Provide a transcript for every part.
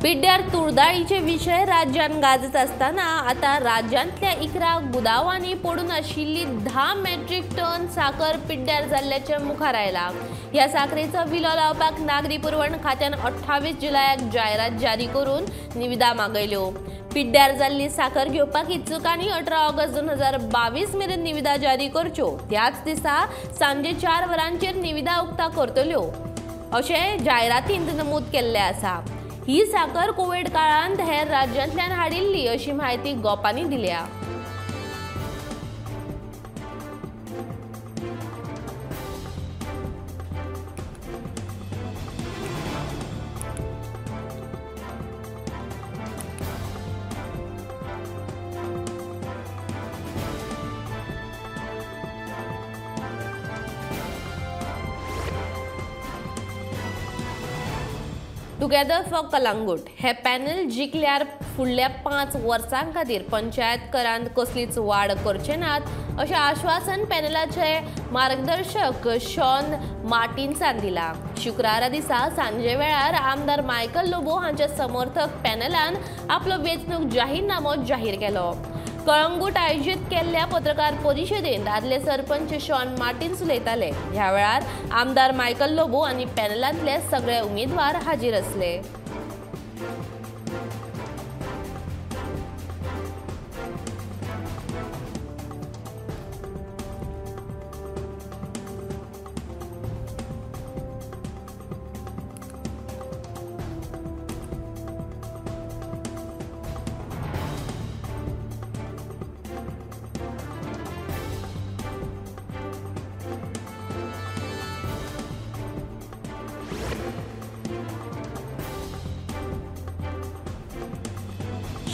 पिड्ड्यार तुरदाळीचे विशय राज्यान गाजत आसतना आतां राज्यांतल्या 11 गुदावांनी पडून आशिल्ली 10 मेट्रीक टन साकर पिड्ड्यार जाल्ल्याचें मुखार आयलां. ह्या साकरेचो विलो लावपाक नागरी पुरवण खात्यान 28 जुलयाक जायरात जारी करून निविदा मागयल्यो. पिड्ड्यार जाल्ली साकर घेवपाक इत्सुकांनी 18 ऑगस्ट 2022 मेरेन निविदा जारी करच्यो. त्याच दिसा सांजे 4 वरांचेर निविदा उक्ता करतल्यो अशें जायरातींत नमूद केल्लें आसा. ही साकर कोविड काळांत हेर राज्यांतल्यान हाडिल्ली अशी म्हायती गोपांनी दिल्या. टुगेदर फॉर कलांगूट हे पॅनल जिखल्यार फुडल्या 5 वर्सां खातीर पंचायत करांत कसलीच वाड करचे नात अशें आश्वासन पॅनलाचे मार्गदर्शक शॉन मार्टिन्सान दिला. शुक्रारा दिसा सांजे वेळार आमदार मायकल लोबो हांच्या समर्थक पॅनलान आपलो वेंचणूक जाहीरनामो जाहीर केलो. कळंगूट आयोजीत केल्ल्या पत्रकार परिशदेंत आदले सरपंच शॉन मार्टिन्स उलयताले. ह्या वेळार आमदार मायकल लोबो आनी पॅनलांतले सगळे उमेदवार हाजीर आसले.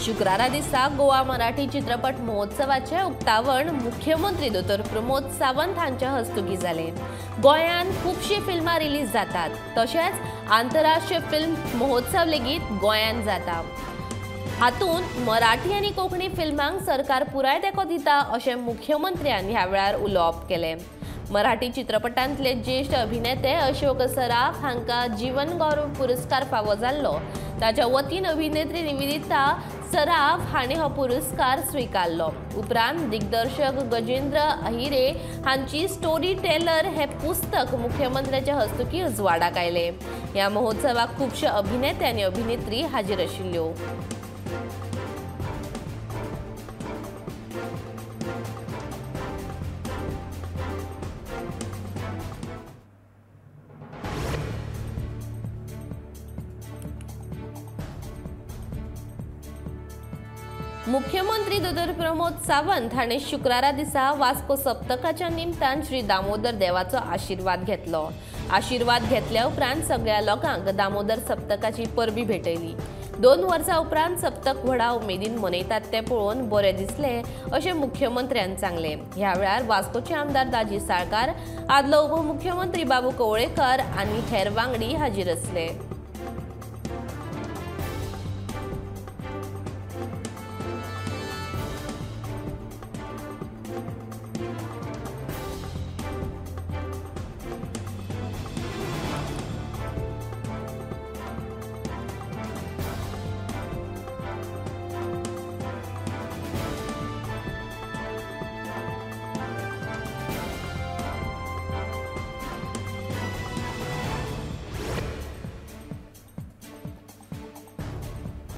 शुक्रारा दिसा गोवा मराठी चित्रपट महोत्सवाचे उक्तावण मुख्यमंत्री दोतोर प्रमोद सावंत हांच्या हस्तुकी जालें. गोंयांत खुबशीं फिल्मां रिलीज जातात, तशेंच आंतरराष्ट्रीय फिल्म महोत्सव लेगीत गोंयांत जाता. हातूंत मराठी आनी कोंकणी फिल्मांक सरकार पुराय तेंको दिता अशें मुख्यमंत्र्यान ह्या वेळार उलोवप केलें. मराठी चित्रपटांतले ज्येश्ठ अभिनेते अशोक सराफ हांकां जीवन गौरव पुरस्कार फावो जाल्लो. ताच्या वतीन अभिनेत्री निवेदिता सराफ हांणी हो पुरस्कार स्विकारलो. उपरांत दिग्दर्शक गजेंद्र अहिरे हांची स्टोरी टेलर हे पुस्तक मुख्यमंत्र्याच्या हस्तुकी उजवाडाक आयलें. ह्या महोत्सवाक खुबशे अभिनेते आनी अभिनेत्री हाजीर आशिल्ल्यो. मुख्यमंत्री दोतोर प्रमोद सावंत हांणी शुक्रारा दिसा वास्को सप्तकाच्या निमतान श्री दामोदर देवाचो आशिर्वाद घेतलो. आशिर्वाद घेतल्या उपरांत सगळ्या लोकांक दामोदर सप्तकाची परबी भेटयली. 2 वर्सां उपरांत सप्तक व्हडा उमेदीन मनयतात तें पळोवन बरें दिसलें अशें मुख्यमंत्र्यान सांगलें. ह्या वेळार वास्कोचे आमदार दाजी साळकार, आदलो उपमुख्यमंत्री बाबू कवळेकर आनी हेर वांगडी हाजीर आसले.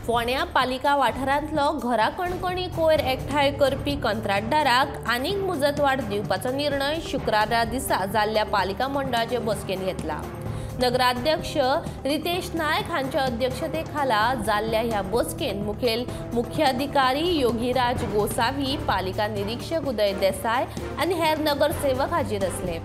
फोंड्या पालिका वाठारांतलो घरा कणकणी कोयर एकठांय करपी कंत्राटदाराक आनीक मुजतवाड दिवपाचो निर्णय शुक्रारा दिसा जाल्ल्या पालिका मंडळाचे बसकेंत घेतला. नगराध्यक्ष रितेश नायक हांच्या अध्यक्षतेखाला जाल्ल्या ह्या बसकेंत मुखेल मुख्याधिकारी योगीराज गोसावी, पालिका निरीक्षक उदय देसाय आनी हेर नगरसेवक हाजीर आसले.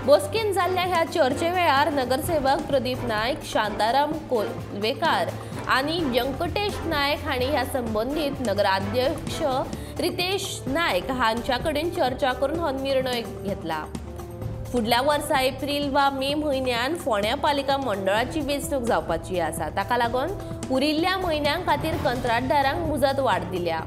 बसकेंत जाल्ल्या ह्या चर्चे वेळार नगरसेवक प्रदीप नायक, शांताराम कोलवेकार आनी व्यंकटेश नायक हांणी ह्या संबंदीत नगराध्यक्ष रितेश नायक हांच्या कडेन चर्चा करून हो निर्णय घेतला. फुडल्या वर्सा एप्रील वा मे म्हयन्यान फोंड्या पालिका मंडळाची वेंचणूक जावपाची आसा. ताका लागून उरिल्ल्या म्हयन्यां खातीर कंत्राटदारांक मुजत वाड दिल्या.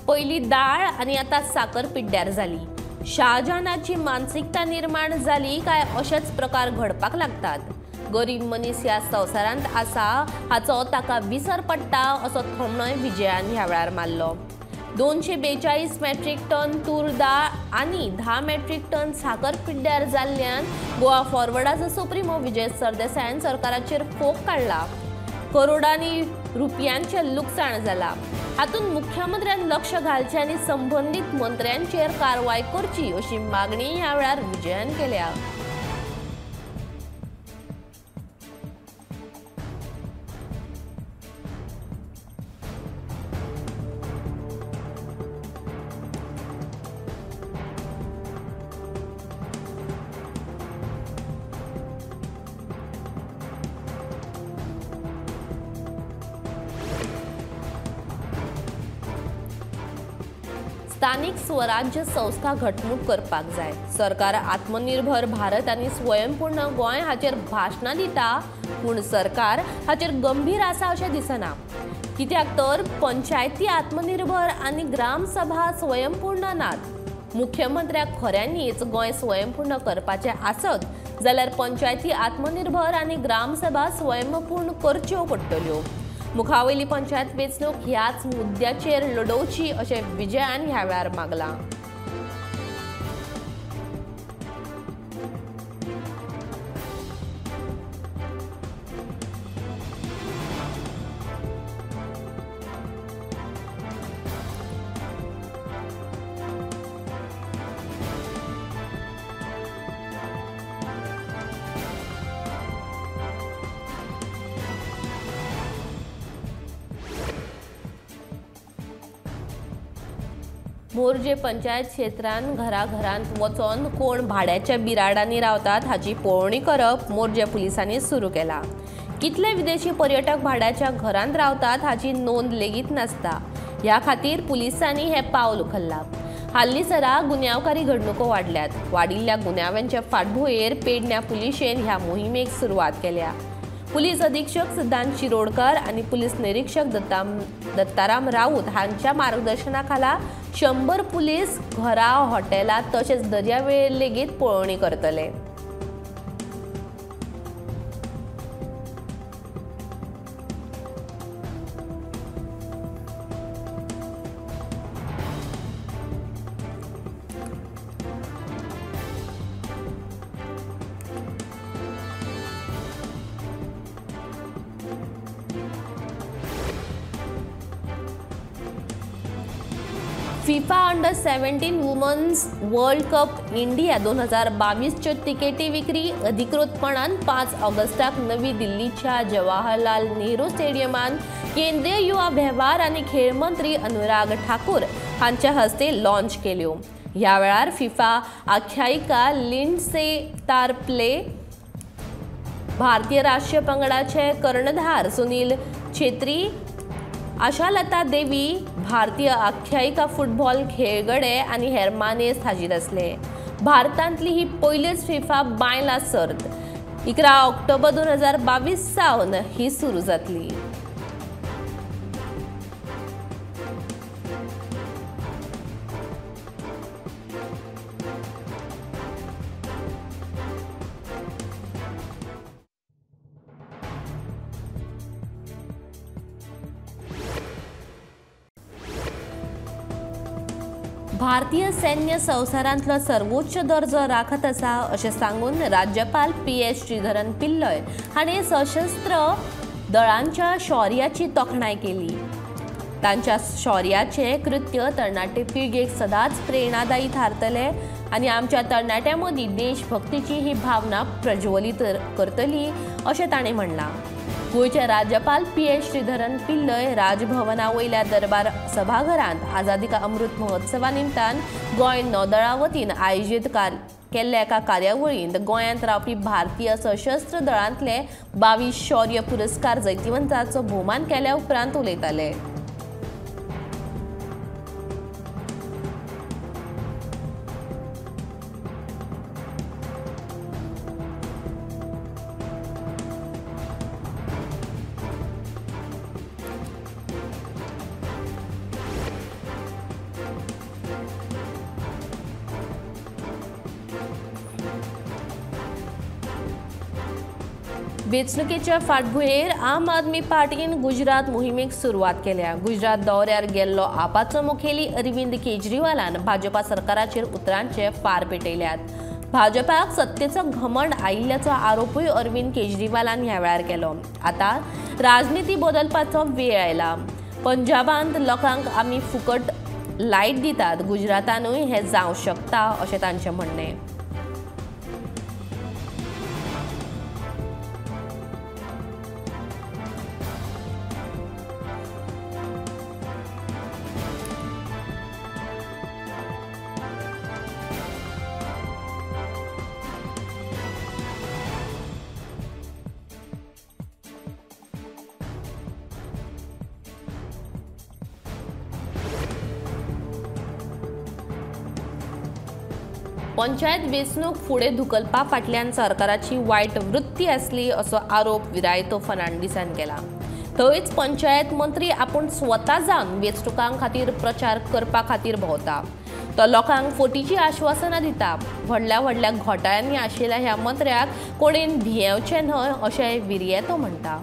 पयली दाळ आनी आतां साकर पिड्ड्यार जाली. शाहजहानाची मानसिकता निर्माण जाली काय अशेच प्रकार घडपाक लागतात. गरीब मनीस ह्या संवसारांत आसा हाचो ताका विसर पडटा असो थोमणोय विजयान ह्या वेळार मारलो. 242 मेट्रीक टन तूर दाळ आनी 10 मेट्रीक टन साकर पिड्ड्यार जाल्ल्यान गोवा फॉरवर्डाचो सुप्रिमो विजय सरदेसायान सरकाराचेर फोग काडला. करोडांनी रुपयांचें लुकसाण जाला. हातूंत मुख्यमंत्र्यान लक्ष घालचें आनी संबंदीत मंत्र्यांचेर कारवाय करची अशी मागणी ह्या वेळार विजयान केल्या. स्थानीक स्वराज्य संस्था घटमूट करपाक जाय. सरकार आत्मनिर्भर भारत आनी स्वयंपूर्ण गोंय हाचेर भाशणां दिता, पूण सरकार हाचेर गंभीर आसा अशें दिसना. कित्याक तर पंचायती आत्मनिर्भर आनी ग्रामसभा स्वयंपूर्ण नात. मुख्यमंत्र्याक खऱ्यांनीच गोंय स्वयंपूर्ण करपाचें आसत जाल्यार पंचायती आत्मनिर्भर आनी ग्रामसभा स्वयंपूर्ण करच्यो पडटल्यो. मुखावयली पंचायत वेंचणूक ह्याच मुद्द्याचेर लडोवची अशें विजयान ह्या वेळार मागलां. मोरजे पंचायत क्षेत्रांत घराघरांत वचोन कोण भाड्याच्या बिराडांनी रावतात हाची पळोवणी करप मोरजे पुलिसांनी सुरू केला. कितले विदेशी पर्यटक भाड्याच्या घरांत रावतात हाची नोंद लेगीत नासता. ह्या खातीर पुलिसांनी हें पावल उखल्लां. हालींसरा गुन्यांवकारी घडणुको वाडल्यात. वाडिल्ल्या गुन्यांवांचे फाटभुंयेर पेडण्या पुलिशेन ह्या मोहिमेक सुरवात केल्या. पुलीस अधीक्षक सिद्धांत शिरोडकर आनी पुलीस निरीक्षक दत्ताराम राऊत हांच्या मार्गदर्शनाखाला 100 पुलीस घरां, हॉटेलां तशेंच दर्यावेळेर लेगीत पळोवणी करतले. FIFA under 17 women's world cup India 2022च्यो तिकेटी विक्री अधिकृतपणान 5 ऑगस्टाक नवी दिल्लीच्या जवाहरलाल नेहरू स्टेडियमान केंद्रीय युवा वेव्हार आनी खेळ मंत्री अनुराग ठाकूर हांच्या हस्ते लॉन्च केल्यो. ह्या वेळार फिफा आख्यायिका लिंडसे तारप्ले, भारतीय राष्ट्रीय पंगडाचे कर्णधार सुनील छेत्री, आशालता देवी, भारतीय आख्यायिका फुटबॉल खेळगडे आनी हेर मानेस्त हाजीर आसले. भारतांतली ही पयलीच फिफा बायलां सर्त 11 ऑक्टोबर 2022 सावन ही सुरू जातली. भारतीय सैन्य संवसारांतलो सर्वोच्च दर्जो राखत आसा अशें सांगून राज्यपाल पी.एस. श्रीधरन पिल्लय हांणी सशस्त्र दळांच्या शौर्याची तोखणाय केली. तांच्या शौर्याचें कृत्य तरणाटे पिळगेक सदांच प्रेरणादायी थारतलें आनी आमच्या तरणाट्यां मदीं देशभक्तीची ही भावना प्रज्वलीत करतली अशें ताणें म्हणलां. गोंयचे राज्यपाल पी.एस. श्रीधरन पिल्लय राजभवना वयल्या दरबार सभाघरांत आझादी का अमृत महोत्सवा निमतान गोंय नौदळा वतीन आयोजीत केल्ल्या एका कार्यावळींत गोंयांत रावपी भारतीय सशस्त्र दळांतले 22 शौर्य पुरस्कार जैतिवंतांचो भोवमान केल्या उपरांत उलयताले. वेंचणुकेच्या फाटभुंयेर आम आदमी पार्टीन गुजरात मोहिमेक सुरवात केल्या. गुजरात दौऱ्यार गेल्लो आपाचो मुखेली अरविंद केजरीवालान भाजपा सरकाराचेर उतरांचे फार पेटयल्यात. भाजपाक सत्तेचो घमंड आयिल्ल्याचो आरोपूय अरविंद केजरीवालान ह्या वेळार केलो. आतां राजनिती बदलपाचो वेळ आयला. पंजाबांत लोकांक आमी फुकट लायट दितात, गुजरातानूय हें जावं शकता अशें तांचें म्हणणें. पंचायत वेंचणूक फुडें धुकलपा फाटल्यान सरकाराची वायट वृत्ती आसली असो आरोप विरायतो फर्नांडीसान केला. थंयच पंचायत मंत्री आपूण स्वता जावन वेंचणुकां खातीर प्रचार करपा खातीर भोंवता. तो लोकांक फटीची आश्वासनां दिता. व्हडल्या व्हडल्या घोटाळ्यांनी आशिल्ल्या ह्या मंत्र्याक कोणेन भियेवचें न्हय अशें विरयेतो म्हणटा.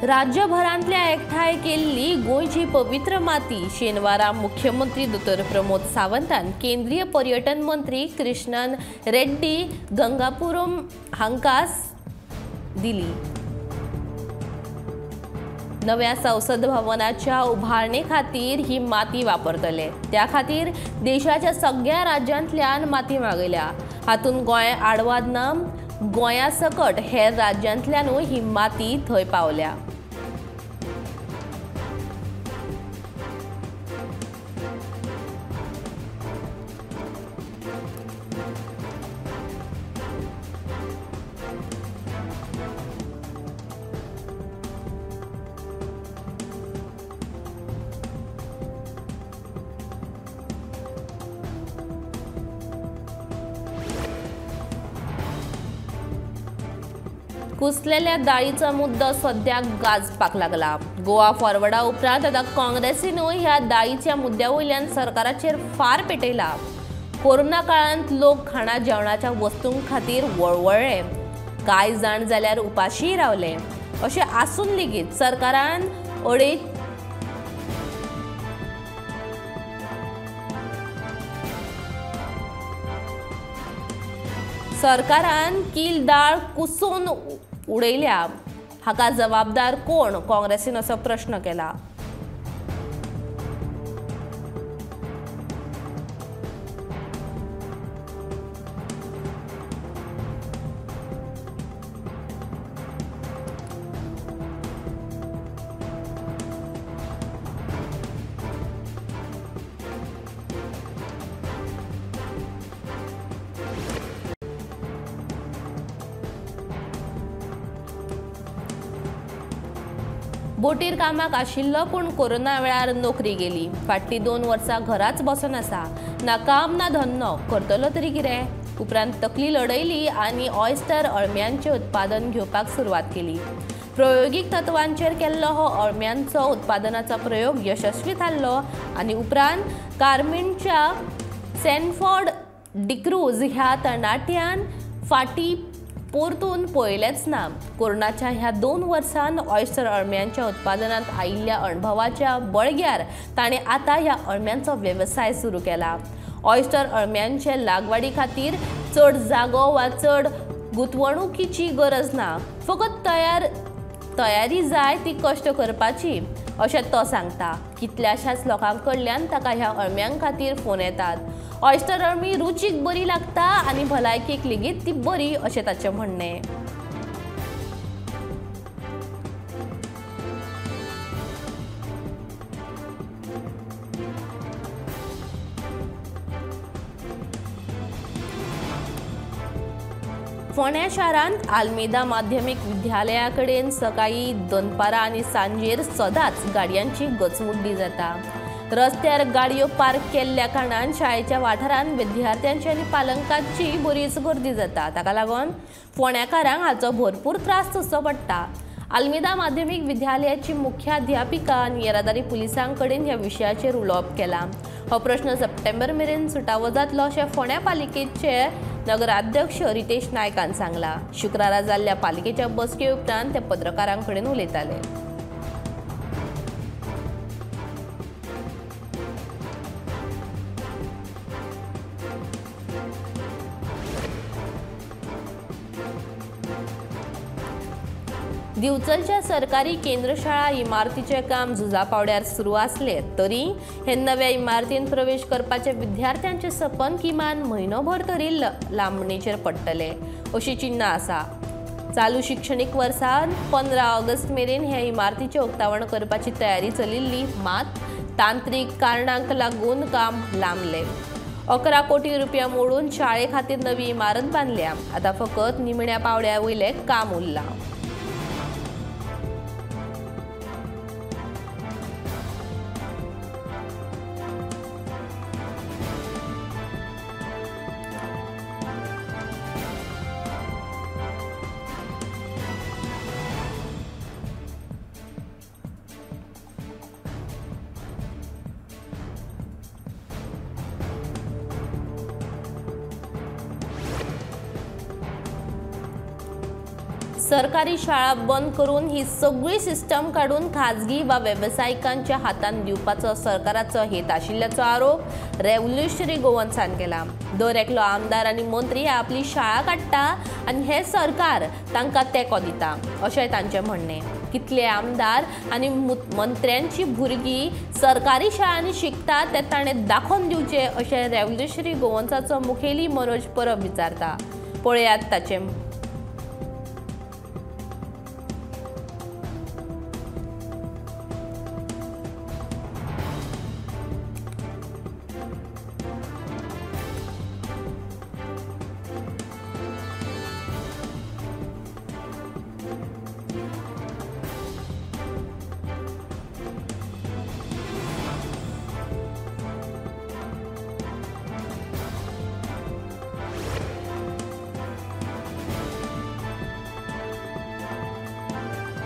राज्यभरांतल्या एकठांय केल्ली गोंयची पवित्र माती शेनवारा मुख्यमंत्री दोतोर प्रमोद सावंतान केंद्रीय पर्यटन मंत्री कृष्णन रेड्डी गंगापुरम हांकां दिली. नव्या संसद भवनाच्या उभारणे खातीर ही माती वापरतले. त्या खातीर देशाच्या सगळ्या राज्यांतल्यान माती मागयल्या. हातूंत गोंय आडवाद ना, गोंया सकट हेर राज्यांतल्यानूय ही माती थंय पावल्या. कुसलेल्या दाळीचो मुद्दो सद्याक गाजपाक लागला. गोवा फॉरवर्डा उपरांत आतां काँग्रेसीनूय ह्या दाळीच्या मुद्द्या वयल्यान सरकाराचेर फार पेटयला. कोरोना काळांत लोक खाणा जेवणाच्या वस्तूं खातीर वळवळ्ळे, कांय जाण जाल्यार उपाशीय रावले. अशें आसून लेगीत सरकारान अडेच सरकारान कील दाळ कुसून उडयल्या. हाका जबाबदार कोण? काँग्रेसीन असो प्रश्न केला. बोटीर कामाक आशिल्लो पूण कोरोना वेळार नोकरी गेली. फाटलीं 2 वर्सां घराच बसून आसा. ना काम ना धंदो, करतलो तरी कितें? उपरांत तकली लडयली आनी ऑयस्टर अळम्यांचें उत्पादन घेवपाक सुरवात केली. प्रायोगीक तत्वांचेर केल्लो हो अळम्यांचो उत्पादनाचो प्रयोग यशस्वी थारलो आनी उपरांत कार्मेंटच्या सॅनफोर्ड डिक्रूज ह्या तरणाट्यान फाटी परतून पळयलेंच ना. कोरोनाच्या ह्या 2 वर्सांत ऑयस्टर अळम्यांच्या उत्पादनांत आयिल्ल्या अणभवाच्या बळग्यार ताणें आतां ह्या अळम्यांचो वेवसाय सुरू केला. ऑयस्टर अळम्यांचे लागवडी खातीर चड जागो वा चड गुंतवणुकीची गरज ना, फकत तयारी जाय ती कश्ट करपाची अशें तो सांगता. कितल्याशाच लोकां कडल्यान ताका ह्या अळम्यां खातीर फोन येतात. ऑयस्टर अळमी रुचीक बरी लागता आनी भलायकेक लेगीत ती बरी अशें ताचें म्हणणें. फोंड्या शारांत आल्मेदा माध्यमीक विद्यालया कडेन सकाळीं, दनपारां आनी सांजेर सदांच गाडयांची गचमुड्डी जाता. रस्त्यार गाडयो पार्क केल्ल्या कारणान शाळेच्या वाठारांत विद्यार्थ्यांची आनी पालकांची बरीच गर्दी जाता. ताका लागून फोंड्याकारांक हाचो भरपूर त्रास सोंसचो पडटा. आल्मेदा माध्यमीक विद्यालयाची मुख्याध्यापिका आनी येरादारी पुलिसां कडेन ह्या विशयाचेर उलोवप केलां. हो प्रश्न सप्टेंबर मेरेन सुटावो जातलो अशें फोंड्या पालिकेचे नगराध्यक्ष रितेश नायकान सांगलां. शुक्रारा जाल्ल्या पालिकेच्या बसके उपरांत ते पत्रकारां कडेन उलयताले. दिवचलच्या सरकारी केंद्रशाळा इमारतीचें काम झुजा पावड्यार सुरू आसलें तरी हे नव्या इमारतीन प्रवेश करपाचे विद्यार्थ्यांचें सपन किमान म्हयनोभर तरी लांबणेचेर पडटलें अशी चिन्नां आसा. चालू शिक्षणीक वर्सान 15 ऑगस्ट मेरेन हे इमारतीचें उक्तावण करपाची तयारी चलिल्ली, मात तांत्रीक कारणांक लागून काम लांबलें. 11 कोटी रुपया मोडून शाळे खातीर नवी इमारत बांदल्या. आतां फकत निमण्या पावड्या वयलें काम उरलां. सरकारी शाळा बंद करून ही सगळी सिस्टम काडून खाजगी वा वेवसायिकांच्या हातांत दिवपाचो सरकाराचो हेत आशिल्ल्याचो आरोप रेव्होल्युशनरी गोवन्सान केला. दर एकलो आमदार आनी मंत्री आपली शाळा काडटा आनी हें सरकार तांकां तेंको दिता अशें तांचें म्हणणें. कितले आमदार आनी मंत्र्यांची भुरगीं सरकारी शाळांनी शिकतात तें ताणें दाखोवन दिवचें अशें रेव्होल्युशनरी गोवन्साचो मुखेली मनोज परब विचारता. पळयात ताचें.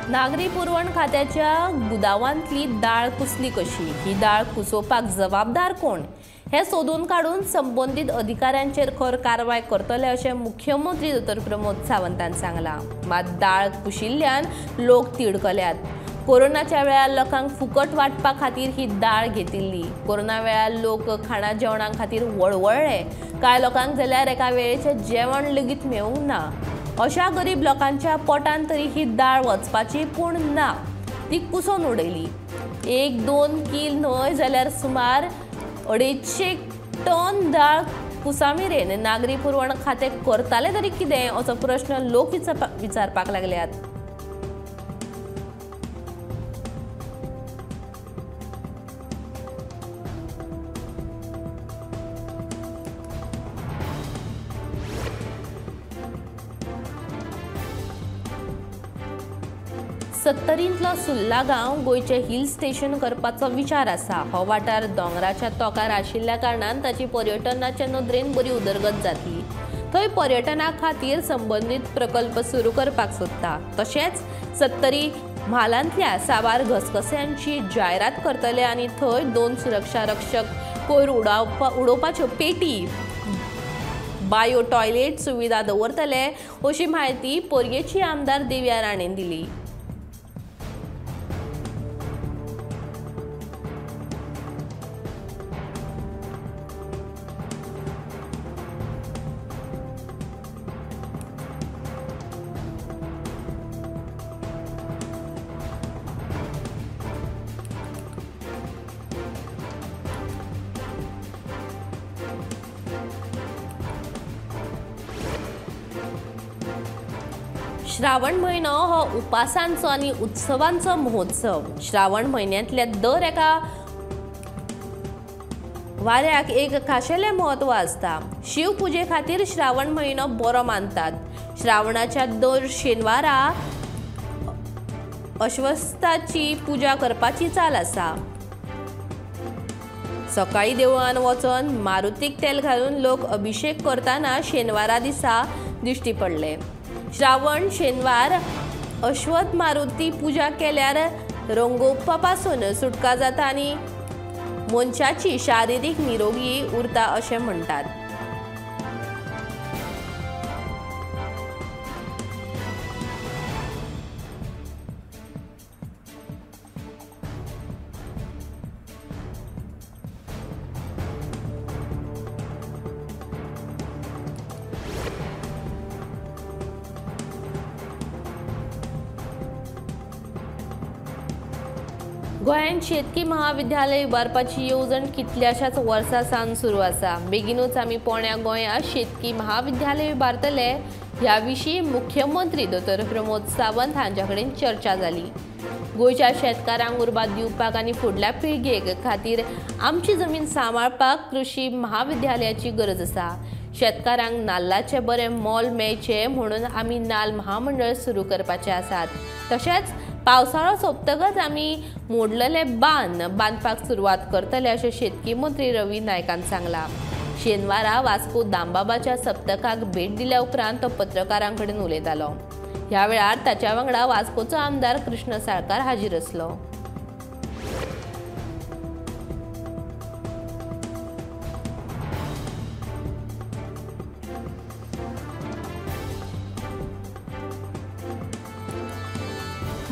नागरी पुरवण खात्याच्या गुदावांतली दाळ कुसली कशी, ही दाळ कुसोवपाक जबाबदार कोण हें सोदून काडून संबंदीत अधिकाऱ्यांचेर खर कारवाय करतले अशें मुख्यमंत्री दोतोर प्रमोद सावंतान सांगलां. मात दाळ कुशिल्ल्यान लोक तिडकल्यात. कोरोनाच्या वेळार लोकांक फुकट वांटपा खातीर ही दाळ घेतिल्ली. कोरोना वेळार लोक खाणा जेवणा खातीर वळवळ्ळे. कांय लोकांक जाल्यार एका वेळेचें जेवण लेगीत मेळूंक ना. अशा गरीब लोकांच्या पोटान तरी ही दाळ वचपाची, पूण ना, ती कुसोवन उडयली. 1-2 कील न्हय जाल्यार सुमार 250 टन दाळ कुसा मेरेन नागरी पुरवण खातें करतालें तरी कितें असो प्रश्न लोक विचारपाक लागल्यात. सत्तरींतलो सुर्ला गांव गोंयचें हिल स्टेशन करपाचो विचार आसा. हो वाठार दोंगराच्या तोंकार आशिल्ल्या कारणान ताची पर्यटनाच्या नदरेन बरी उदरगत जातली. थंय पर्यटना खातीर संबंदीत प्रकल्प सुरू करपाक सोदता. तशेंच सत्तरी म्हालांतल्या साबार घसघश्यांची जायरात करतले आनी थंय 2 सुरक्षा रक्षक, कोयर उडोवपाच्यो पेटी, बायो टॉयलेट सुविधा दवरतले अशी म्हायती पोरयेची आमदार देविया राणेन दिली. श्रावण म्हयनो हो उपासांचो आनी उत्सवांचो महोत्सव. श्रावण म्हयन्यांतल्या दर एका वाऱ्याक एक खाशेलें म्हत्व आसता. शिवपुजे खातीर श्रावण म्हयनो बरो मानतात. श्रावणाच्या दर शेनवारा अश्वस्थाची पुजा करपाची चाल आसा. सकाळी देवळान वचून मारुतीक तेल घालून लोक अभिषेक करतना शेनवारा दिसा दिश्टी पडले. श्रावण शेनवार अश्वत्थ मारुती पुजा केल्यार रंगोवपा पासून सुटका जाता आनी मनशाची शारिरीक निरोगी उरता अशें म्हणटात. गोंयांत शेतकी महाविद्यालय उबारपाची येवजण कितल्याशाच वर्सां सावन सुरू आसा. बेगीनूच आमी पोण्या गोंयांत शेतकी महाविद्यालय उबारतले ह्या विशीं मुख्यमंत्री दोतोर प्रमोद सावंत हांच्या कडेन चर्चा जाली. गोंयच्या शेतकारांक उर्बा दिवपाक आनी फुडल्या पिळगे खातीर आमची जमीन सांबाळपाक कृशी महाविद्यालयाची गरज आसा. शेतकारांक नाल्लाचें बरें मोल मेळचें म्हणून आमी नाल्ल महामंडळ सुरू करपाचे आसात. तशेंच पावसाळो सोंपतकच आमी मोडलेले बांद बांदपाक सुरवात करतले अशें शेतकी मंत्री रवी नायकान सांगलां. शेनवारा वास्को दामबाबाच्या सप्तकाक भेट दिल्या उपरांत तो पत्रकारां कडेन उलयतालो. ह्या वेळार ताच्या वांगडा वास्कोचो आमदार कृष्ण साळकार हाजीर आसलो.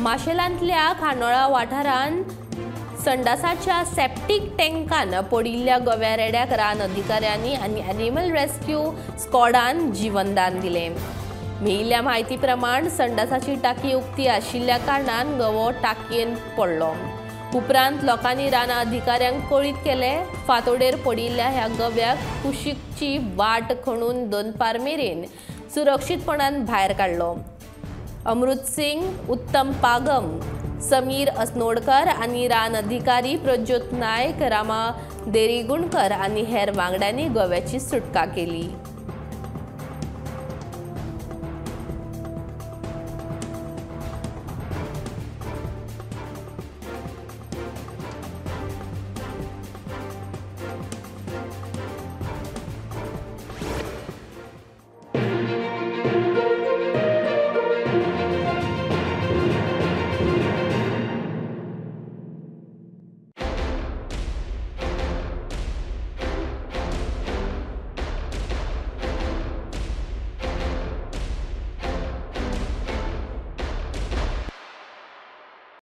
माशेलांतल्या खांडोळा वाठारांत संडासाच्या सेप्टीक टँकान पडिल्ल्या गव्या रेड्याक रान अधिकाऱ्यांनी आनी एनिमल रेस्क्यू स्क्वॉडान जीवनदान दिलें. मेळिल्ल्या म्हायती प्रमाण संडासाची टाकी उक्ती आशिल्ल्या कारणान गवो टाकयेन पडलो. उपरांत लोकांनी रान अधिकाऱ्यांक कळीत केलें. फांतोडेर पडिल्ल्या ह्या गव्याक कुशीकची वाट खणून दनपार मेरेन सुरक्षीतपणान भायर काडलो. अमृत सिंग, उत्तम पागम, समीर असनोडकर आनी रान अधिकारी प्रज्योत नायक, रामा देरीगुणकर आनी हेर वांगड्यांनी गव्याची सुटका केली.